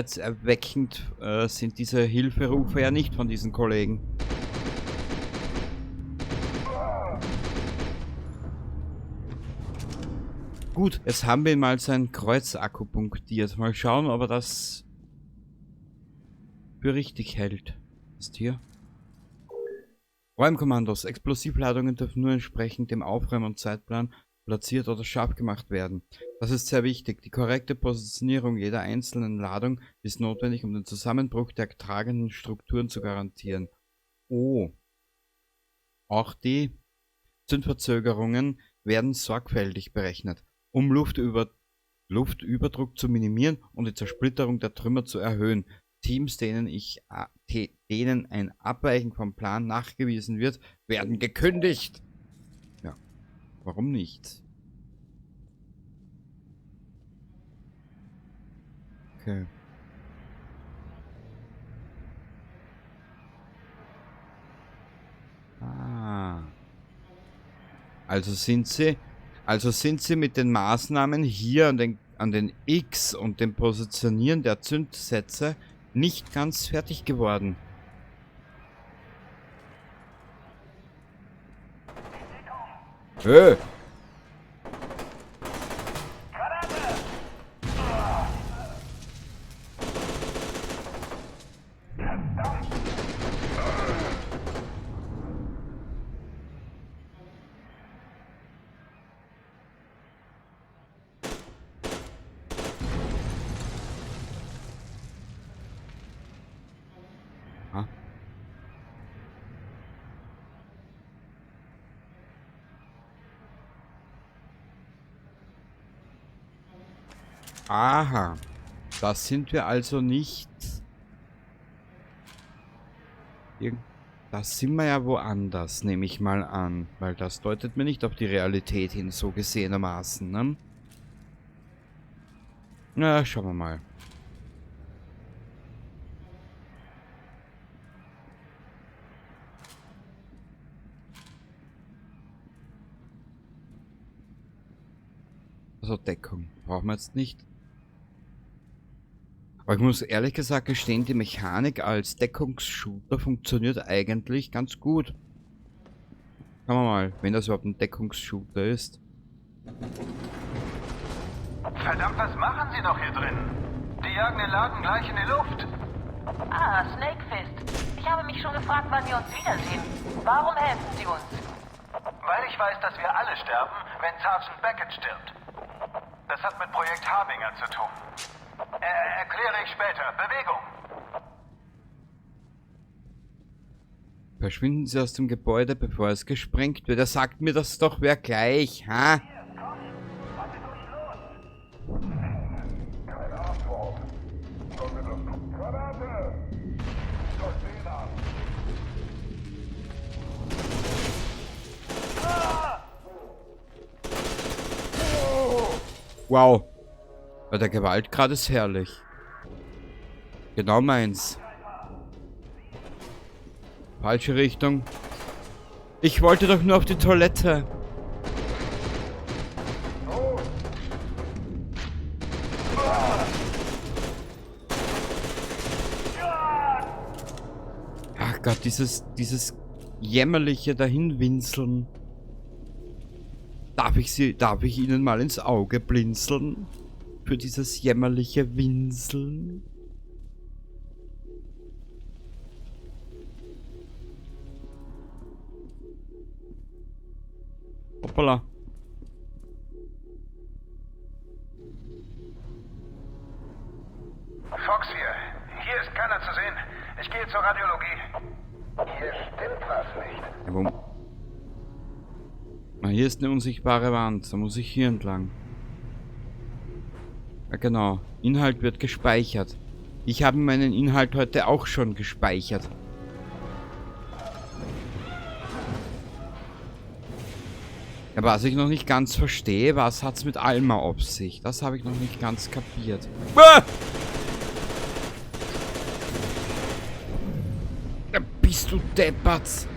sicherheitserweckend sind diese Hilferufe ja nicht von diesen Kollegen. Gut, jetzt haben wir mal sein Kreuz akupunktiert. Mal schauen, ob er das für richtig hält. Ist hier? Räumkommandos. Explosivladungen dürfen nur entsprechend dem Aufräum- und Zeitplan platziert oder scharf gemacht werden. Das ist sehr wichtig. Die korrekte Positionierung jeder einzelnen Ladung ist notwendig, um den Zusammenbruch der tragenden Strukturen zu garantieren. Oh. Auch die Zündverzögerungen werden sorgfältig berechnet, um Luftüberdruck zu minimieren und die Zersplitterung der Trümmer zu erhöhen. Teams, denen ein Abweichen vom Plan nachgewiesen wird, werden gekündigt. Ja, warum nicht? Okay. Ah. Also sind sie mit den Maßnahmen hier an den X und dem Positionieren der Zündsätze nicht ganz fertig geworden. Hey. Aha, das sind wir also nicht. Das sind wir ja woanders, nehme ich mal an. Weil das deutet mir nicht auf die Realität hin, so gesehenermaßen, ne? Na, schauen wir mal. Also Deckung brauchen wir jetzt nicht. Aber ich muss ehrlich gesagt gestehen, die Mechanik als Deckungsshooter funktioniert eigentlich ganz gut. Schauen wir mal, wenn das überhaupt ein Deckungsshooter ist. Verdammt, was machen Sie noch hier drin? Die jagen den Laden gleich in die Luft. Ah, Snake Fist. Ich habe mich schon gefragt, wann wir uns wiedersehen. Warum helfen Sie uns? Weil ich weiß, dass wir alle sterben, wenn Sergeant Beckett stirbt. Das hat mit Projekt Harbinger zu tun. Erkläre ich später. Bewegung! Verschwinden Sie aus dem Gebäude, bevor es gesprengt wird. Er sagt mir das doch wer gleich, ha? Wow. Ja, der Gewaltgrad ist herrlich. Genau meins. Falsche Richtung. Ich wollte doch nur auf die Toilette. Ach Gott, dieses jämmerliche Dahinwinseln. Darf ich Ihnen mal ins Auge blinzeln? Für dieses jämmerliche Winseln? Hoppala. Fox hier. Hier ist keiner zu sehen. Ich gehe zur Radiologie. Hier stimmt was nicht. Ja, wo? Na, hier ist eine unsichtbare Wand. Da muss ich hier entlang. Ja, genau. Inhalt wird gespeichert. Ich habe meinen Inhalt heute auch schon gespeichert. Ja, was ich noch nicht ganz verstehe, was hat's mit Alma auf sich? Das habe ich noch nicht ganz kapiert. Ah! Ja, bist du deppert?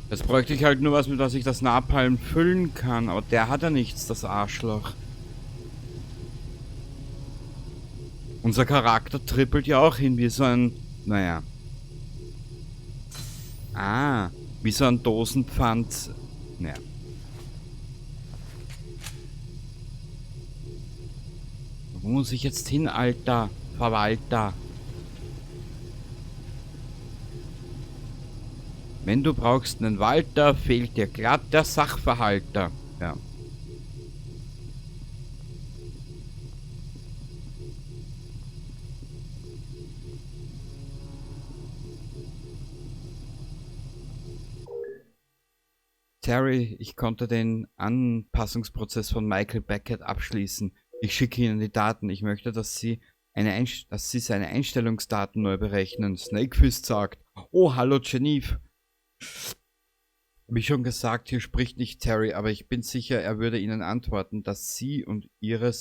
Jetzt bräuchte ich halt nur was, mit was ich das Napalm füllen kann. Aber der hat ja nichts, das Arschloch. Unser Charakter trippelt ja auch hin wie so ein... Naja. Ah, wie so ein Dosenpfand. Naja. Wo muss ich jetzt hin, alter Verwalter? Wenn du brauchst einen Walter, fehlt dir glatt der Sachverhalter. Ja. Terry, ich konnte den Anpassungsprozess von Michael Beckett abschließen. Ich schicke Ihnen die Daten. Ich möchte, dass Sie seine Einstellungsdaten neu berechnen. Snakefist sagt, oh, hallo Geneve. Wie schon gesagt, hier spricht nicht Terry, aber ich bin sicher, er würde Ihnen antworten, dass Sie und Ihre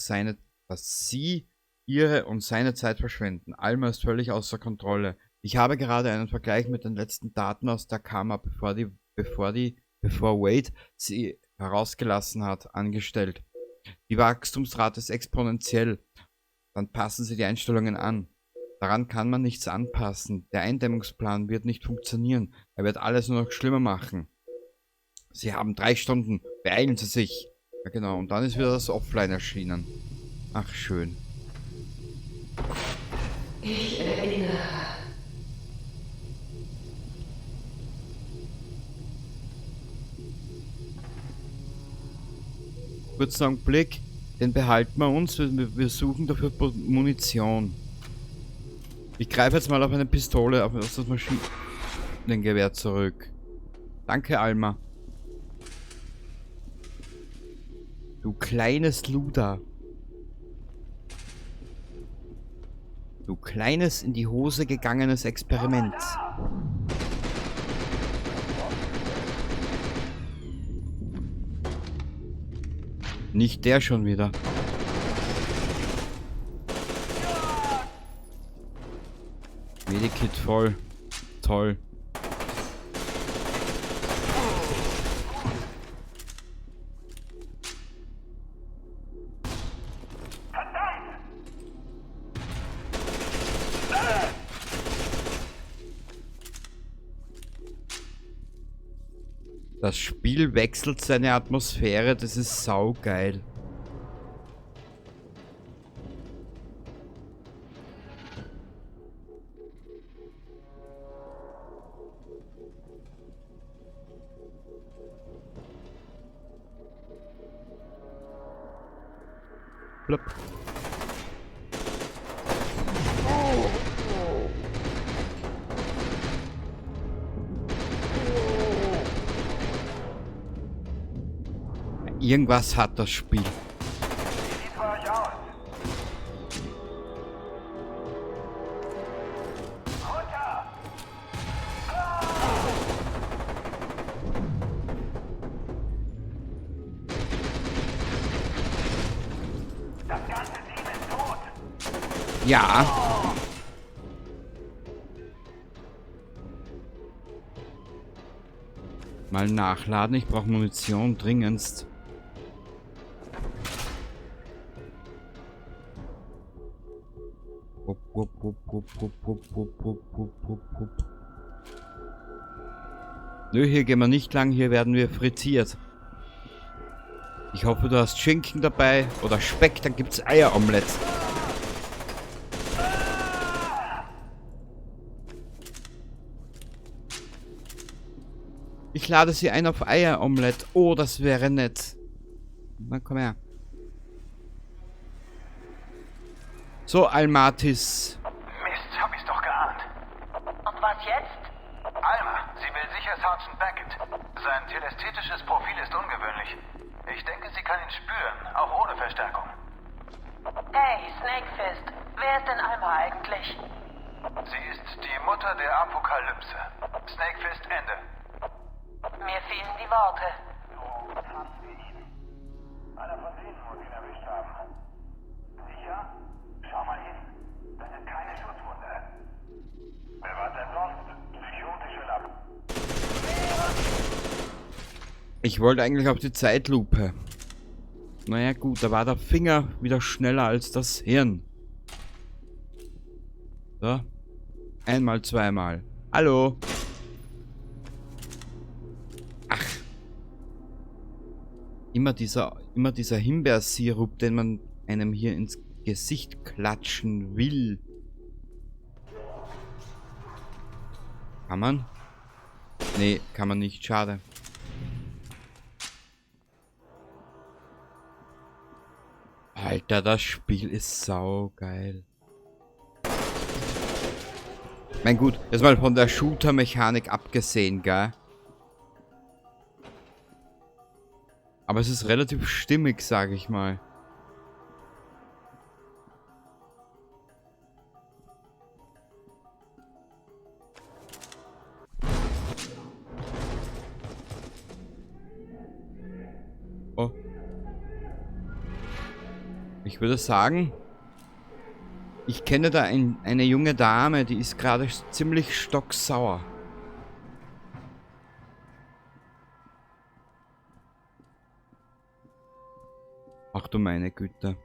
und seine Zeit verschwenden. Alma ist völlig außer Kontrolle. Ich habe gerade einen Vergleich mit den letzten Daten aus der Kammer, bevor Wade sie herausgelassen hat, angestellt. Die Wachstumsrate ist exponentiell. Dann passen Sie die Einstellungen an. Daran kann man nichts anpassen. Der Eindämmungsplan wird nicht funktionieren. Er wird alles nur noch schlimmer machen. Sie haben 3 Stunden. Beeilen Sie sich. Ja genau, und dann ist wieder das Offline erschienen. Ach schön. Ich erinnere. Kurzen Augenblick, den behalten wir uns. Wir suchen dafür Munition. Ich greife jetzt mal auf eine Pistole, auf das Maschinengewehr zurück. Danke, Alma. Du kleines Luder. Du kleines, in die Hose gegangenes Experiment. Nicht der schon wieder. Medikit voll. Toll. Das Spiel wechselt seine Atmosphäre, das ist saugeil. Plopp. Irgendwas hat das Spiel. Wie sieht's bei euch aus? Runter! Ah! Das ganze Team ist tot. Ja. Mal nachladen, ich brauche Munition dringendst. Nö, hier gehen wir nicht lang, hier werden wir frittiert. Ich hoffe, du hast Schinken dabei oder Speck, dann gibt's Eieromelett. Ich lade sie ein auf Eieromelett. Oh, das wäre nett. Na, komm her. So, Almatis. Mist, hab ich's doch geahnt. Und was jetzt? Alma, sie will sicher Sergeant Beckett. Sein telästhetisches Profil ist ungewöhnlich. Ich denke, sie kann ihn spüren, auch ohne Verstärkung. Hey, Snakefist, wer ist denn Alma eigentlich? Sie ist die Mutter der Apokalypse. Snakefist, Ende. Mir fehlen die Worte. So haben wir ihn. Einer von denen muss ihn erwischt haben. Sicher? Schau mal hin. Das ist keine Schusswunde. Wer war denn sonst? Psychotische Lab. Ich wollte eigentlich auf die Zeitlupe. Naja gut, da war der Finger wieder schneller als das Hirn. So. Einmal, zweimal. Hallo. Ach. Immer dieser Himbeersirup, den man einem hier ins Gesicht klatschen will. Kann man? Nee, kann man nicht. Schade. Alter, das Spiel ist saugeil. Mein gut, jetzt mal von der Shooter-Mechanik abgesehen, gell? Aber es ist relativ stimmig, sag ich mal. Oh. Ich würde sagen, ich kenne da eine junge Dame, die ist gerade ziemlich stocksauer. Ach du meine Güte.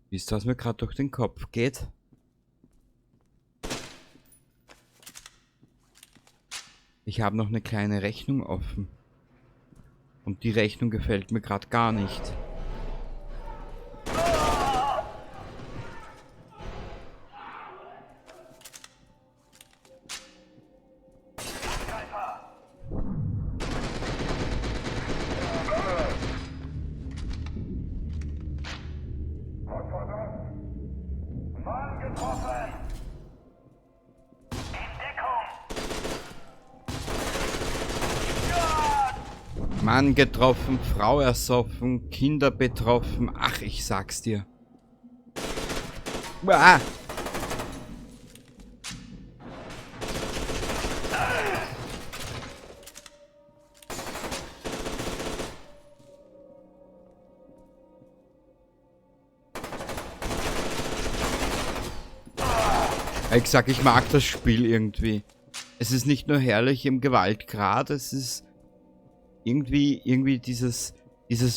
Wisst ihr, was mir gerade durch den Kopf geht? Ich habe noch eine kleine Rechnung offen. Und die Rechnung gefällt mir gerade gar nicht. Mann getroffen, Frau ersoffen, Kinder betroffen. Ach, ich sag's dir. Ah! Ich sag, ich mag das Spiel irgendwie. Es ist nicht nur herrlich im Gewaltgrad, es ist irgendwie dieses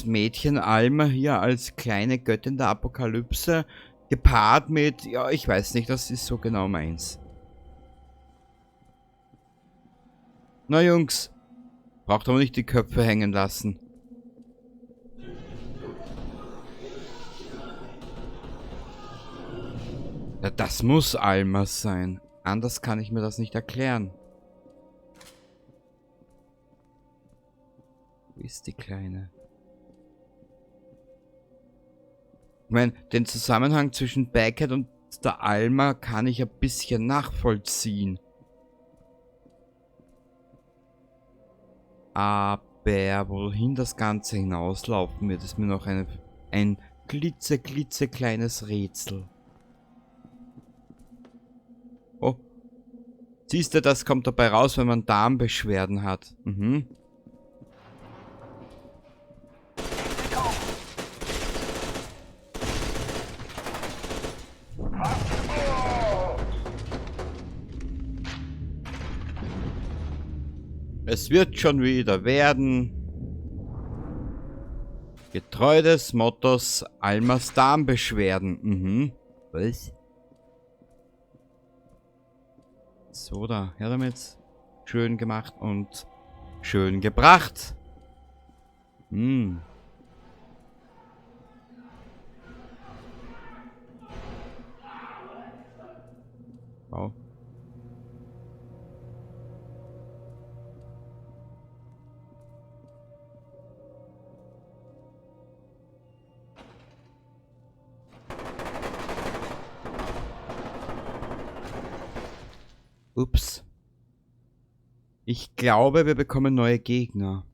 Mädchen Alma hier als kleine Göttin der Apokalypse gepaart mit, ja, ich weiß nicht, das ist so genau meins. Na Jungs, braucht aber nicht die Köpfe hängen lassen. Ja, das muss Alma sein. Anders kann ich mir das nicht erklären. Wo ist die Kleine? Ich meine, den Zusammenhang zwischen Beckett und der Alma kann ich ein bisschen nachvollziehen. Aber wohin das Ganze hinauslaufen wird, ist mir noch ein klitzekleines Rätsel. Oh. Siehst du, das kommt dabei raus, wenn man Darmbeschwerden hat. Mhm. Es wird schon wieder werden. Getreu des Mottos Almas Darmbeschwerden. Mhm. Was? So, da. Her damit. Schön gemacht und schön gebracht. Hm. Wow. Ups. Ich glaube, wir bekommen neue Gegner.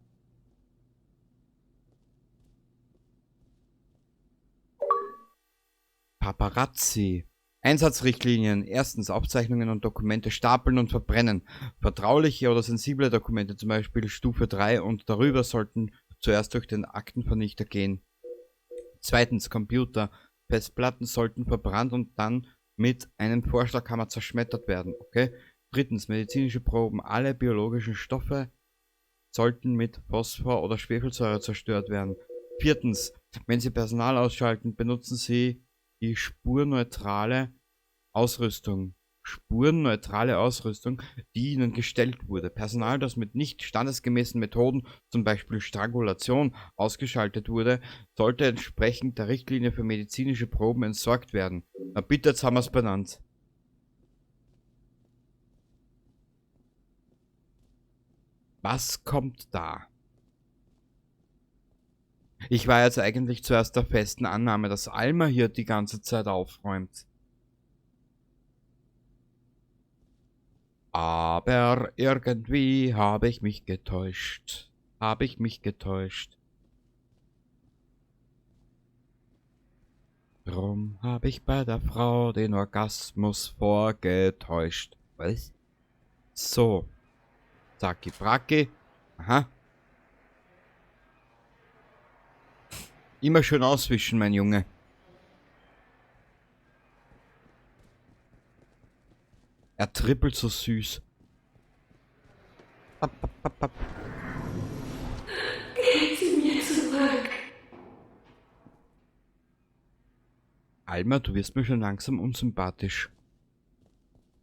Paparazzi. Einsatzrichtlinien. Erstens, Aufzeichnungen und Dokumente stapeln und verbrennen. Vertrauliche oder sensible Dokumente, zum Beispiel Stufe 3 und darüber, sollten zuerst durch den Aktenvernichter gehen. Zweitens, Computer. Festplatten sollten verbrannt und dann mit einem Vorschlaghammer zerschmettert werden. Okay? Drittens, medizinische Proben. Alle biologischen Stoffe sollten mit Phosphor oder Schwefelsäure zerstört werden. Viertens, wenn Sie Personal ausschalten, benutzen Sie die spurneutrale Ausrüstung. Spurneutrale Ausrüstung, die Ihnen gestellt wurde. Personal, das mit nicht standesgemäßen Methoden, zum Beispiel Strangulation, ausgeschaltet wurde, sollte entsprechend der Richtlinie für medizinische Proben entsorgt werden. Na bitte, jetzt haben wir's benannt. Was kommt da? Ich war jetzt eigentlich zuerst der festen Annahme, dass Alma hier die ganze Zeit aufräumt. Aber irgendwie habe ich mich getäuscht. Habe ich mich getäuscht. Drum habe ich bei der Frau den Orgasmus vorgetäuscht. Was? So. Zacki Bracki. Aha. Immer schön auswischen, mein Junge. Er trippelt so süß. Papp, papp, papp, papp. Gehen Sie mir zurück. Alma, du wirst mir schon langsam unsympathisch.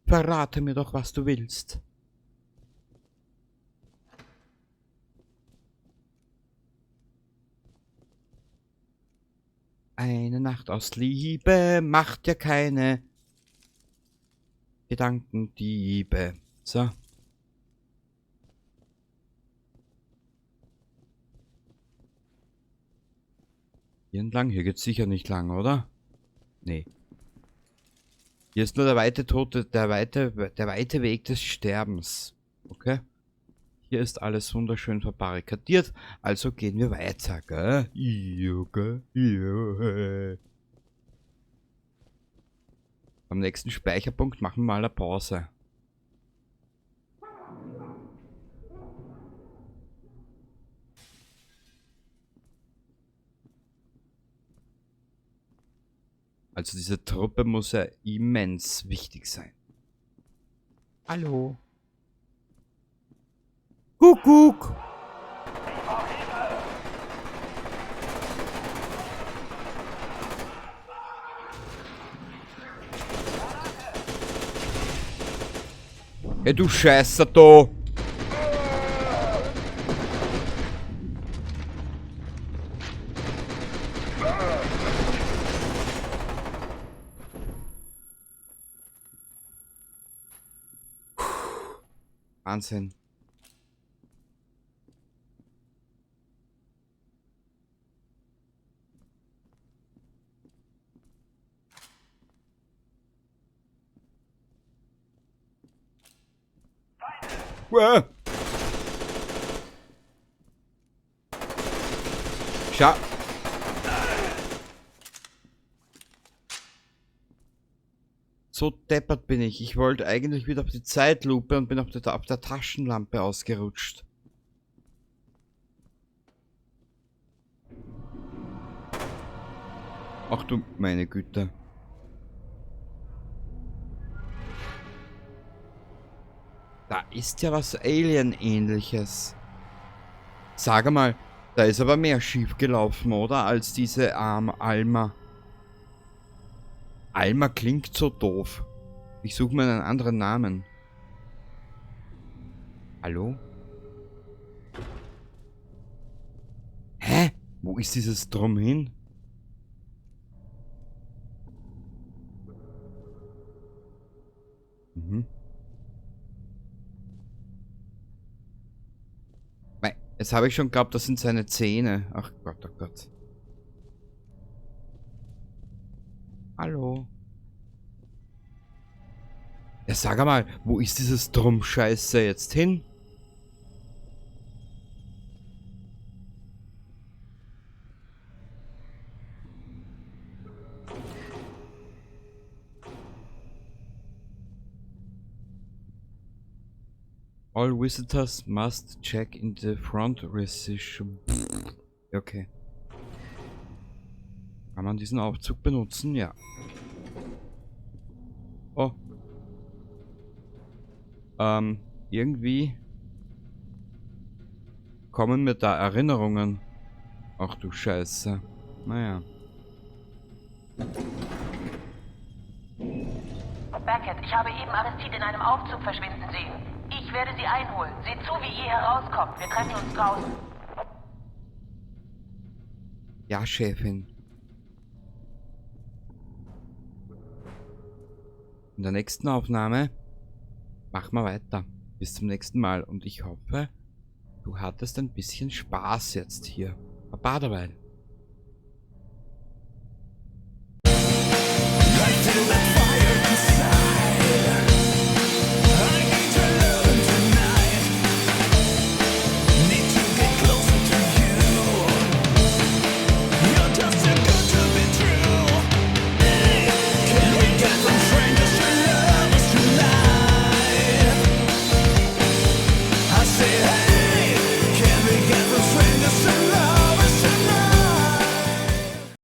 Verrate mir doch, was du willst. Eine Nacht aus Liebe macht ja keine Gedankendiebe. So. Hier entlang? Hier geht's sicher nicht lang, oder? Nee. Hier ist nur der weite Tote, der weite Weg des Sterbens. Okay. Hier ist alles wunderschön verbarrikadiert, also gehen wir weiter, gell? Ja, gell? Ja. Am nächsten Speicherpunkt machen wir mal eine Pause. Also diese Truppe muss ja immens wichtig sein. Hallo. Kuckuck. Hey, du Scheißer, du! Wahnsinn. Uah. Schau. So deppert bin ich. Ich wollte eigentlich wieder auf die Zeitlupe und bin auf der Taschenlampe ausgerutscht. Ach du meine Güte. Da ist ja was Alien-ähnliches. Sag mal, da ist aber mehr schief gelaufen, oder? Als diese arme Alma. Alma klingt so doof. Ich suche mir einen anderen Namen. Hallo? Hä? Wo ist dieses Drum hin? Mhm. Jetzt habe ich schon geglaubt, das sind seine Zähne. Ach Gott, oh Gott. Hallo. Ja, sag mal, wo ist dieses Drum-Scheiße jetzt hin? All visitors must check in the front reception. Okay. Kann man diesen Aufzug benutzen? Ja. Oh. Irgendwie kommen mir da Erinnerungen. Ach du Scheiße. Naja. Beckett, ich habe eben Aristide in einem Aufzug verschwinden sehen. Ich werde sie einholen. Seht zu, wie ihr herauskommt. Wir treffen uns draußen. Ja, Chefin. In der nächsten Aufnahme machen wir weiter. Bis zum nächsten Mal und ich hoffe, du hattest ein bisschen Spaß jetzt hier. Baba dabei. Say, hey, can we get from strangers to